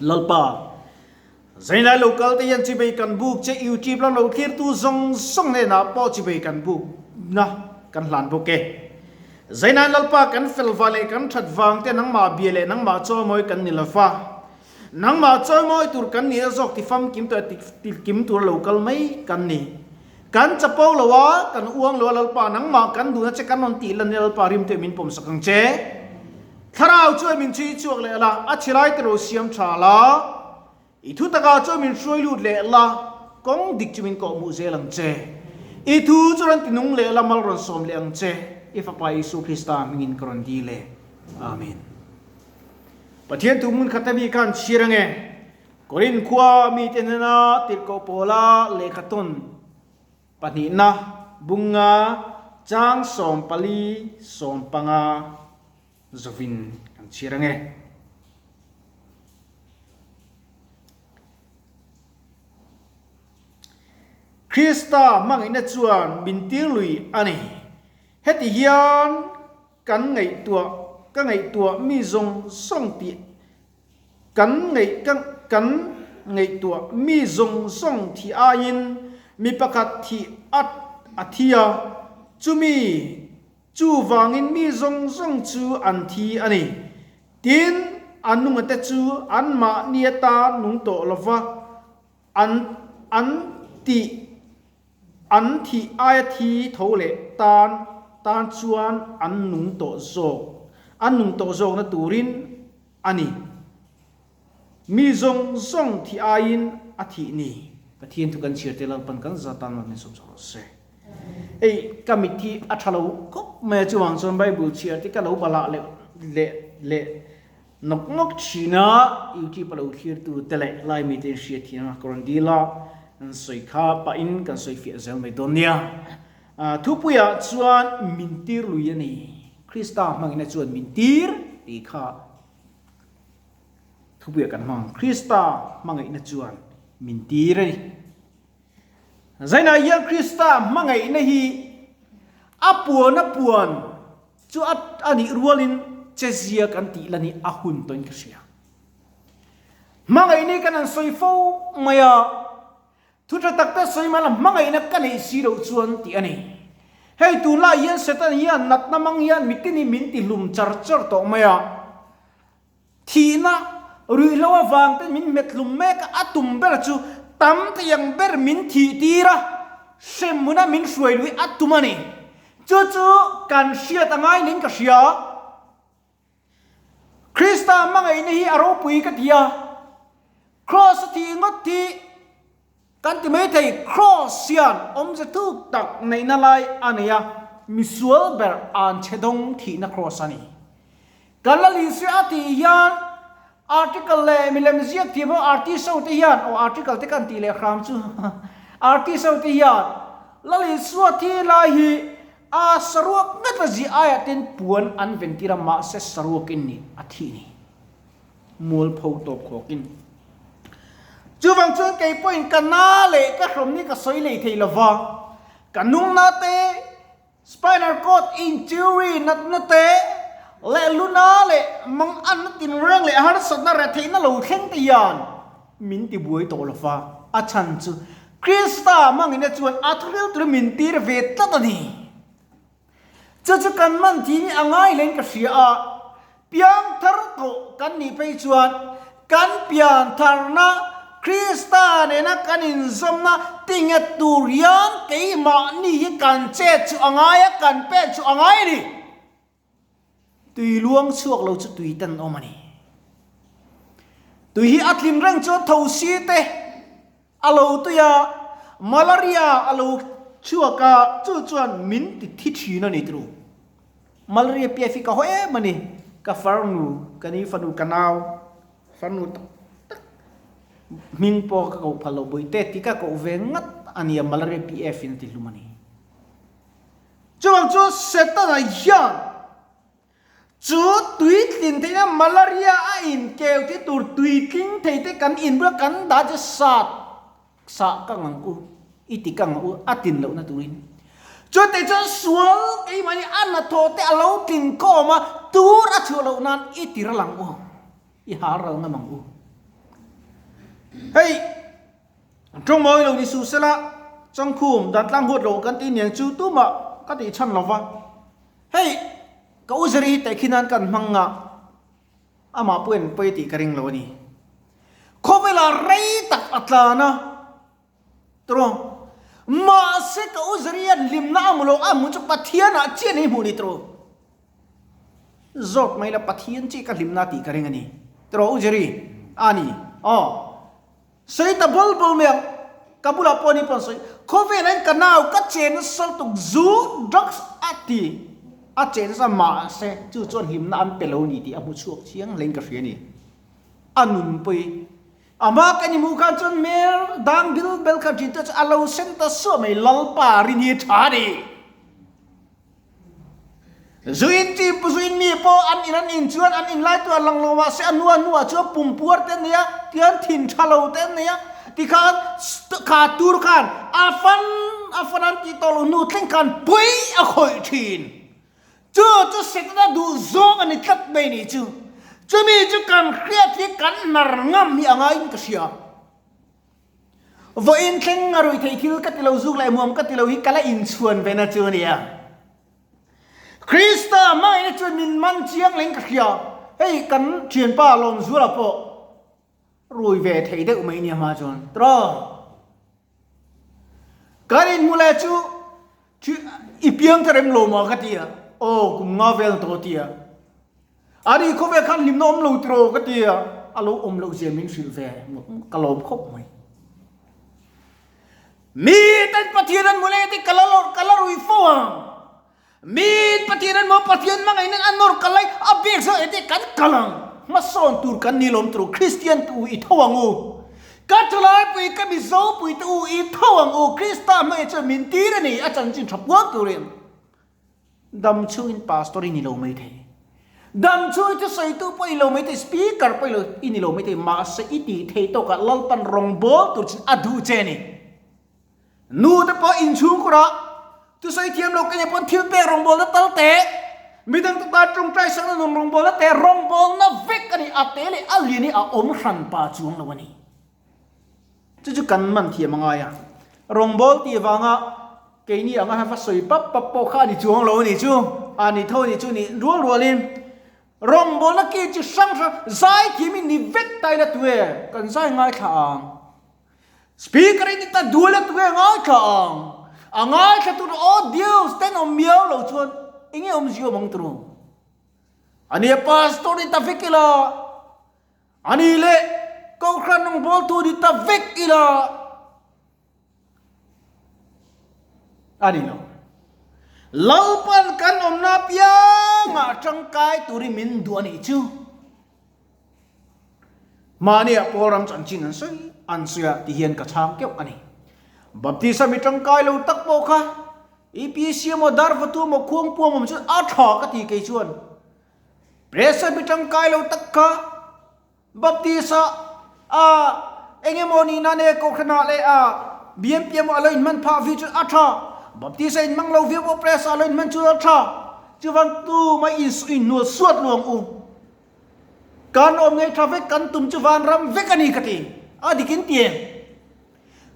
Lalpa, Zainai lo kal te hian chibei kan buk che YouTube lam lo thlirtu zawng zawng hnenah pawh chibei kan buk na kan hlan bawk e. Zainai Lalpa kan fel va leh kan that vang te nangmah bia leh nangmah chawimawi kan ni lova, nangmah chawimawi tur kan nih na zawk ti famkim tur ti kim tur lo kal mai kan ni. Kan chapo lo a, kan uang lo a Lalpa nangmah kan duhna che kan rawn tih lan ni Lalpa rim te min pawm sak ang che. Thlarau chuan min chhui chhuak leh la, a chhe lai te ro siam tha la, i thu takah chuan min hruai lut leh la, kawng dik chu min kawhhmuh zel ang che. I thu chu rawn ti nung leh la, mal rawn sawm leh ang che, i Fapa Isua Krista hmingin ka rawn dil e. Amen. Pathian thu hmun khat a mi khan chhir ange. Korin khua mite hnena tirhkoh pawla lehkha tawn Pahnihna, Bunga, chang 14, 15 zovin kan chhiar ange. Krista hmangaihna chuan min tir lui a ni. Heti hian kan ngaihtuah, ka ngaihtuah mi zawng zawng tih Kan ngaih kan ngaihtuah mi zawng zawng thih aiin mi pakhat thih at a thi a, chumi chuvangin mi zawng zawng chu an thi a ni. Tin, a nungate chu anmahni atan nung tawh lova an an tih an thih aia thi tho leh tan tan chuan an nung tawh zawk an nung tawh zawkna turin a ni. Mi zawng zawng thih aiin a thih ni. Pathian thu kan chhiar te Lalpan kan za tan min sawm chho rawh se. Ei ka mit hi a tha lo khawp mai a chuvang chuan Bible chhiar te ka lo balah leh leh leh nawk nawk thin a, YouTube a lo thlir tu te leh lai mi te in hriat thiam a ka rawn dil a, an sawi kha pah in kan sawi fiah zel mai dawn nia. Thupuiah chuan min tir lui a ni. Krista hmangina chuan min tir tih kha thupuiah kan hmang. Krista hmangaihna chuan min tir a ni. Zainah hian Krista hmangaihna hi a puan a puan chu a nih rualin chezia kan tih la ni a hun tawhin ka hria. Hmangaihna hi kan han sawi fo mai a. Thu tha tak te sawi mahla hmangaihna ka neih si loh chuan tih a ni. Hei tunlai hian Satan hian natna mang hian mitin hi min ti hlum char char tawh mai a. Thihna, ruihhlo avang te min hmet hlum mek a, a tum ber chu tam thei ang ber min thih tir a, hrem hmuna min hruai lui a tum a ni. Chu chu kan hriat a ngai niin ka hria. Krista hmangaihna hi a ropui ka ti a, Kraws a thih ngawt hi kan ti mai thei, Kraws hian awmze thuk tak neihna lai a nei a, misual ber an chhe dawng thihna Kraws a ni. Kan la Lisui a tih hian article leh milem ziak thiam ho artist ho te hian, aw article te kan tih leh hram chu, artist ho te hian La Lisua thi lai hi A saruak ngat a zi aiah ten puan an ventir a, mahse saruakin ni a thih ni. Mualpho tawp khawkin. Chuvang chuan kei pawhin ka na leh ka hrawm ni ka sawi lei thei lova, ka nungna te, spinal cord injury natna te, leh luna leh manganna tinreng leh harsatna retheihna lo thleng te hian min tibuai tawh lova, a chhan chu Krista hmangina chuan a thuril tur min tir ve tlat a ni. Chu chu kan man tih hi a ngai hlein ka hria a, piangthar tawh kan nih phei chuan kan piantharna Krista nena kan inzawmna tinghet tur hian keimahni hi kan chet chu a ngai a, kan pek chu a ngai a ni. Tui luang chhuak lo chu tui ten awm a ni. Tui hi a tlin reng chuan thosi te a lo tui a, malaria a lo chhuak a, chu chuan min ti thi thin a ni tru. Malaria piaf hi ka haw em a ni, ka farnu, ka ni fanu, ka nau, farnu tak tak hming pawh ka koh phal loh bawihte tih ka koh ve ngat a nia, malaria piaf in a ti hlum a ni. Chuvang chuan Setana hian chu tuitlin theihna malaria a inkeu thei tur tuitling thei te kan inbulah kan dah chu sat sah kang ang u, i ti kang ang u a tin lohna turin. Chutei chuan sual keimahni a hnathawh te a lo tlin khawm a, tur a chhuah loh nan i ti ral ang u, i hal ral ngam ang u. Hei tawng mawi lo ni suh sela changkhum dan tlang huat lo kan tih niang chu tumah ka tih chhan lo va. Hei ka u ziri hi tehkhin nan kan hmang a, amah pawhin pawi tih ka ring lo a ni. Khawvelah rei tak a tlan a. Tawng. Mahse ka u Zarian hlimna a hmu lo, a hmu chu Pathianah chiah ni hmuh ni tawng. Zawt mai la Pathian chiah ka hlimna tih ka ring a ni. Tawng u Zari, a ni. Aw. Sawi ta bawl bawl mai ang. Ka bulah pawh ni pawh an sawi. Khawvelah hian ka nau ka chen nasa lutuk zu, drugs a ti. A chen nasa mahse chu chuan hlimna an pe lo ni tih a hmu chhuak chiang hlein ka hria a ni. A nunpui. Amah kan i hmuh khan chuan hmel dang bil bel khan ṭhin te chu a lo sen ta suah mai, Lalpa rin hi ṭha a ni. Zuin chi zuin mi pawh an in an in chuan an in lai tu a lang lo mahse a hnua hnuah chuan pumpuar te an nei a, tichuan thin ṭha lo te an nei a, tikhan kha tur khan a fan a fan an tih tawh loh hnu thleng khan pui a khawih ṭhin. Chu chu Setana duh zawng a ni tlat mai ni chu. Chumi chu kan hriat hi kan hnar ngam hi a ngaiin ka hria. Vawiin thleng a ruih theih thil ka ti lo zuk leh muam ka ti lo hi ka la inchhuan ve na chu a nia. Krista hmangaihna chuan min man chiang leng ka hria. Hei kan thianpa Lawmzuala pawh rui ve thei deuh mai nia hma chuan. Tiraw? Kan inhmu leh chu i piang ka rem lo maw ka ti a, aw kum nga vel tawh ti a. A ri khawvel khan hlimna awm lo tiraw ka ti a, a lo awm loh zia min hrilh ve ka lawm khawp mai. Mi ten Pathian an hmu leh te ka la ka la rui fo ang. Mi Pathian an hmu Pathian hmangaih nan a nawr kal lai a bek zawk ete kan kal ang. Hmasawn tur kan ni lawm tur Kristian te u i tho ang u. Ka thalaipui ka Mizo pui te u i tho ang u Krista hmangaih chuan min tir a ni a chanchin tha puang turin. Dam chungin pastor i ni lo mai thei. Dam chungin thusawitu pawh i lo mai thei, speaker pawh i lo i ni lo mai thei, mahse i tih theih tawkah Lalpan rawngbawl tur chin a duh che a ni. Nu te pawh inchhungkurah thusawi thiam lo ka nih pawn thil pek rawngbawlna tal teh, midang te tan tawngtai sakna nun rawngbawlna teh, rawngbawlna vek a ni, a te leh a lian hi a awm hran pa chuang lo a ni. Chu chu kan man thiam a ngai a, rawngbâwl tih vanga keini anga va sawi pap pap pawh kha a ni chuang lo a ni chu, a ni tho a ni chu nih rual rualin rawngbâwlna ki chi hrang hrang zai thiamin ni vek ta ila tue kan zai ngaithla ang. Speaker in ta dual a tue ngaithla ang, a ngaithla tur audience ten awm miau lo chuan enge awmzia awm ang turu? Ania pastor ni ta vek ila. A nih leh Kohhran rawngbawltu ni ta vek ila a ni lo. Lalpan kan awmna apiangah tangkai turin min duh a nih chu. Mahniah Paul ram chanchin an sawi an sawi a ti hian ka chhang keuh a ni. Baptist a mi tangkai lo tak pawh kha EPC emaw Darvatu emaw Khuangpu emaw chu a tha ka ti kei chuan. Pressure mi tangkai lo tak kha Baptist ah a engemaw nih na ne Kohhran ah leh a BMP emaw a lo inhman phah vi chu a tha. Baptist a inhmang lo viau pawh press ah a lo inhman chu a tha. Chuvang tu mai inhnual suat luang u. Kan awm ngei tha vek kan tum chu vanram vek a ni ka ti. A dik in ti em?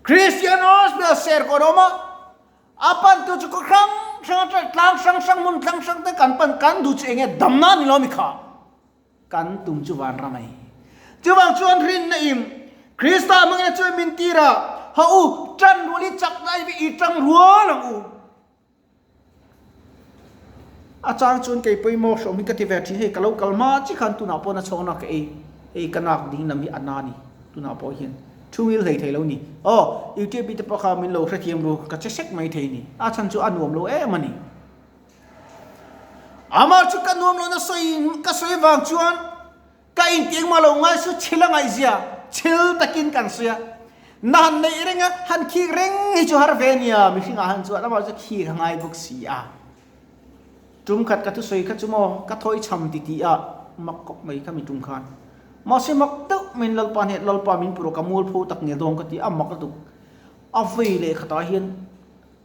Christian Hospital Serkawn a awm a. A pantu chu khaw hrang hrang atang tlang hrang hrang hmun tlang hrang te kan pan kan duh chu enge damna ni lo mi kha kan tum chu vanram a ni. Chuvang chuan rinna im Krista hmangin a chuan min tir a, ha u tan rual hi chak lai ve i tang rual ang u. A chang chuan kei pawimawh hrawm hi ka ti ve thin hei ka lo kal hma chi khan tunah pawh na chhawng na ka ei hei ka nak ding lam hi a na ni tunah pawh hian. Thu ngil hlei thei lo ni. Aw, UTP te pawh kha min lo hrethiam ru, ka che sek mai thei ni. A chhan chu a nuam lo em a ni. Amah chu ka nuam lohna sawi ka sawi vang chuan ka inti engmah lo ngai su chhil a ngaihzia chhil takin kan sawi a. Na han neih reng a, han khik reng hi chu har ve nia, mihringah han chuan amah chu khik a ngai bawk si a. Tum khat ka thusawi kha chu maw ka thawi cham ti tih a mak kawp mai kha mi tum khan. Mahse mak deuh maiin Lalpa hnen Lalpa min purh ka mualpho tak nge dawn ka ti a mak lutuk. A vei leh khatah hian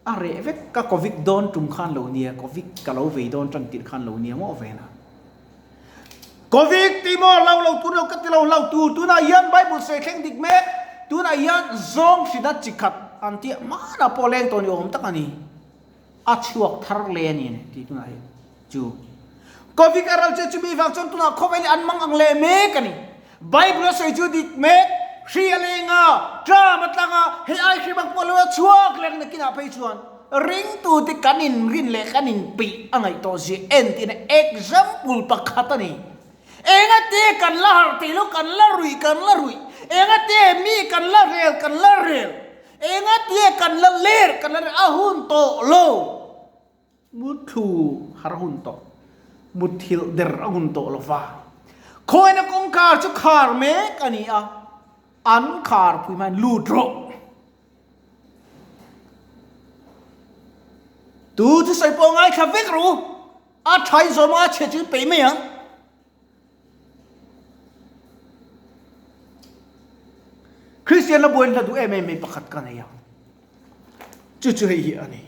a reh vek ka covid dawn tum khan lo nia covid ka lo vei dawn tan tirh khan lo nia maw vena. Covid tih maw hlau lo tur lo ka ti lo hlau tur tunah hian Bible sawi thleng dik mek tunah hian zawng hrina chi khat an tih hmanah pawh leng tawh ni awm tak a ni. A chhuak thar le a ni tih tunah hian chu Covid a ral che chumi vang chuan tunah khawvel hi an mang ang leh mek a ni. Bible a sawi chu dik mek hri a leng a, tram a tlang a, hei ai hri bang pawh lo a chhuak leh nakinah phei chuan Ringtute kan inrin leh kan inpeih a ngaih tawh zia entirna example pakhat a ni. Engate kan la harh thei lo, kan la ruih, kan la ruih. Engate mi kan la rel, kan la rel. Engate kan la ler, kan la ler. A hun tawh lo. Mutthlu har a hun tawh. Mutthilh der a hun tawh lo va. Khawina kawngkhar chu khar mek a ni a, an khar pui hmain lut rawh. Tu thusawi pawh ngaithla vek rawh u, a tha in zawm anga chhe chu in peih mai ang. Kristian la buain hla duh em em mai pakhat ka nei a, chu chu hei hi a ni.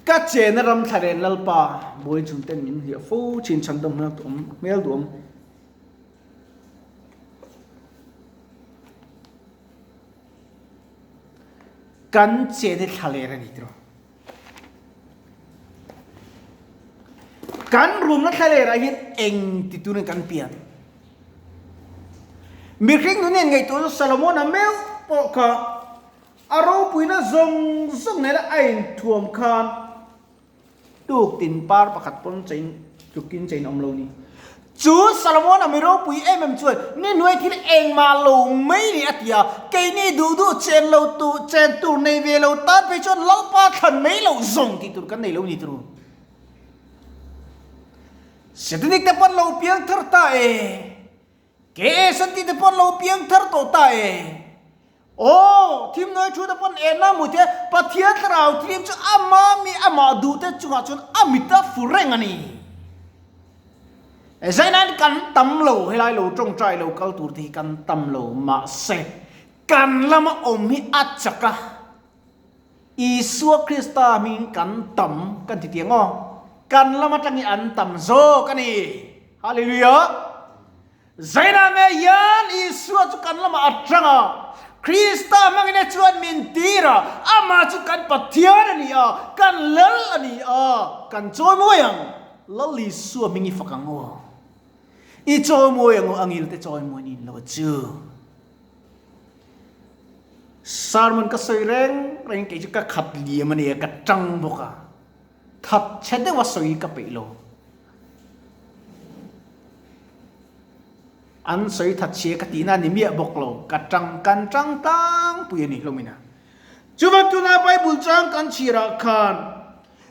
Ka chena ram thla ren Lalpa buai chung ten min hliah fo thin chhandam hmel duhawm. Kan chen hi thla ler a ni tiraw? Kan rumna thla lerah hian eng ti turin kan pian? Mihring nun hian ngaihtuah chu Solomon-a meuh pawh kha a ropuina zawng zawng nena a inthuam khan Tuk tin par pakhat pawn chain tlukin chain awm lo ni. Chu Solomon a mi ropui em em chuan ni hnuai thil engmah lo mai ni a ti a, keini duh duh chen lo tu chen tur nei ve lo tan phei chuan Lalpa thlan mai loh zawng tih tur kan nei lo ni turu. Setanic te pawn lo piang thar ta e. KS an tih te pawn lo piang thar tawh ta e. Aw, thim nawi thu te pawn enna hmu te, Pathian thlarau thiam chu ama mi amah duh te chungah chuan a mit a fu reng a ni. Zainain kan tam lo, helai lo tawngtai lo kal tur te hi kan tam lo, mahse kan lama awm hi a chak a, Isua Krista hmingin kan tam kan ti tiang aw, kan lam atangin an tam zawk a ni. Hallelujah! Zainah nge hian Isua chu kan lamah a tang a, Krista hmangin a chuan min tir a, amah chu kan Pathian a ni a, kan Lal a ni a, kan chawimawi ang. Lal Isua hming i fak ang u. I chawimawi ang u, angil te chawimawi nin lo chu. Sermon ka sawi reng reng kei chu ka khat liam a nia, ka tang bawk a. That chhe deuha sawi ka peih lo. An sawi that chhia ka tihna a ni miah bawk lo. Ka tang kan tang tlangpui a ni hlawmin a. Chuvan tuna Bible chang kan chhirah khan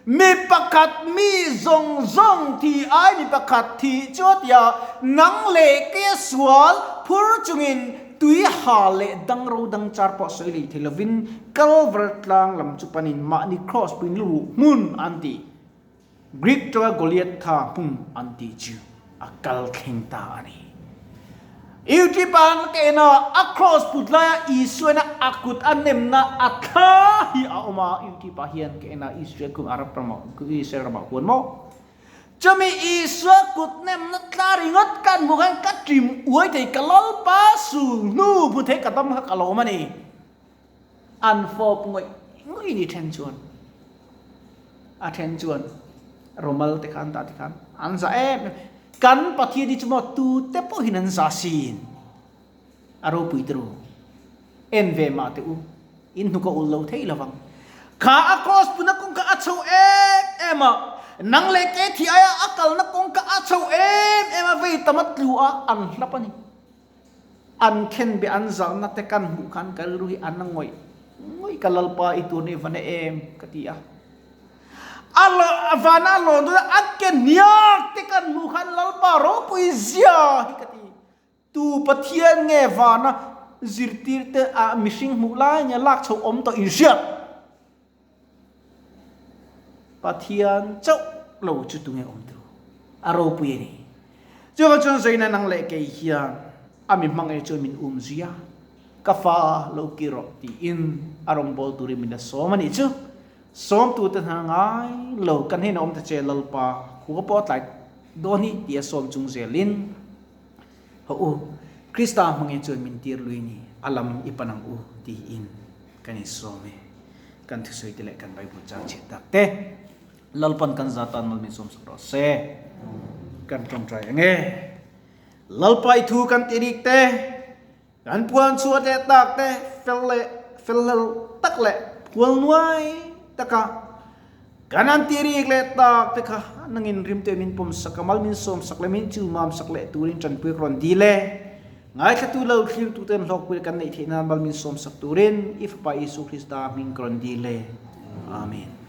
mi pakhat mi zawng zawng thi ai mi pakhat thih chu a ti a, nang leh ke sual phur chungin tui ha leh dang ro dang char pawh sawi lei thei lovin Kalvar tlang lam chu panin mahni cross puin luruh hmun an ti. Greek ṭawnga Goliath tha hmun an tih chu a kal thleng ta a ni. Youtube ah an ka en a, a cross put laia Isuaina a kut a nemna a thla hi a awm a, youtube ah hian ka en a, Israel kung Arab ramah, Israel ramah huan maw? Chumi Isua kut nemna tla ringawt ka hmuh khan ka ṭim uai thei, ka Lalpa sul hnu hmu thei ka dam kha ka lawm a ni. An fawp ngawih ngawih ni then chuan a then chuan Romal te khan ta te khan an za em em kan Pathian hi chu maw tu te pawhin an za sin a ropui te ru en ve mah teh u in hnuk a ul lo thei lovang kha a cross puna kawng kha a chho em em a nang leh ke thi aia a kalna kawng kha a chho em em a vei tam a tlu a an hlap a ni. An khen be an zalhna te kan hmuh khan ka rilru hi an ngawih ngawih ka Lalpa i tur ni va na em ka ti a. A vana a lawn dawn a ke hniak te kan hmuh khan Lalpa ropui zia hi ka ti. Tu Pathian nge vana zirtir te ah mihring hmuh lai nge lak chho awm tawh inhriat. Pathian chauh lo chu tunge awm tu? A ropui a ni. Chuvang chuan Zaina nang leh kei hian a mi hmangaih chuan min um zui a, ka fa lo ki rawh tiin a rawngbâwl turin min la sâwm a nih chu. Sâwmtute hna ngai lo kan hnênah awm ta che Lalpa. Khua pawh a tlai dawn hi tia sawm chung zelin Hawh u, Krista hmangin chuan min tir lui ni, a lam i pan ang u tiin kan insawm e. Kan thusawi te leh kan Bible chang chhiat tak te Lalpan kan za tan mal min sawm sak rawh se. Kan tawngtai ang e. Lalpa i thu kan ti rik te, kan puan chhuah leh tak te, fel leh fel hlel tak leh phual nuai taka kan an ti rik leh tak te kha nangin rim te min pawm sak a, mal min sawm sak leh min chu mam sak leh turin tanpui ka rawn dil e. Ngaithlatu lo thlirtu ten hlawkpui kan neih theih nan mal min sawm sak turin i Fapa Isu Krista hming ka rawn dil e. Amen.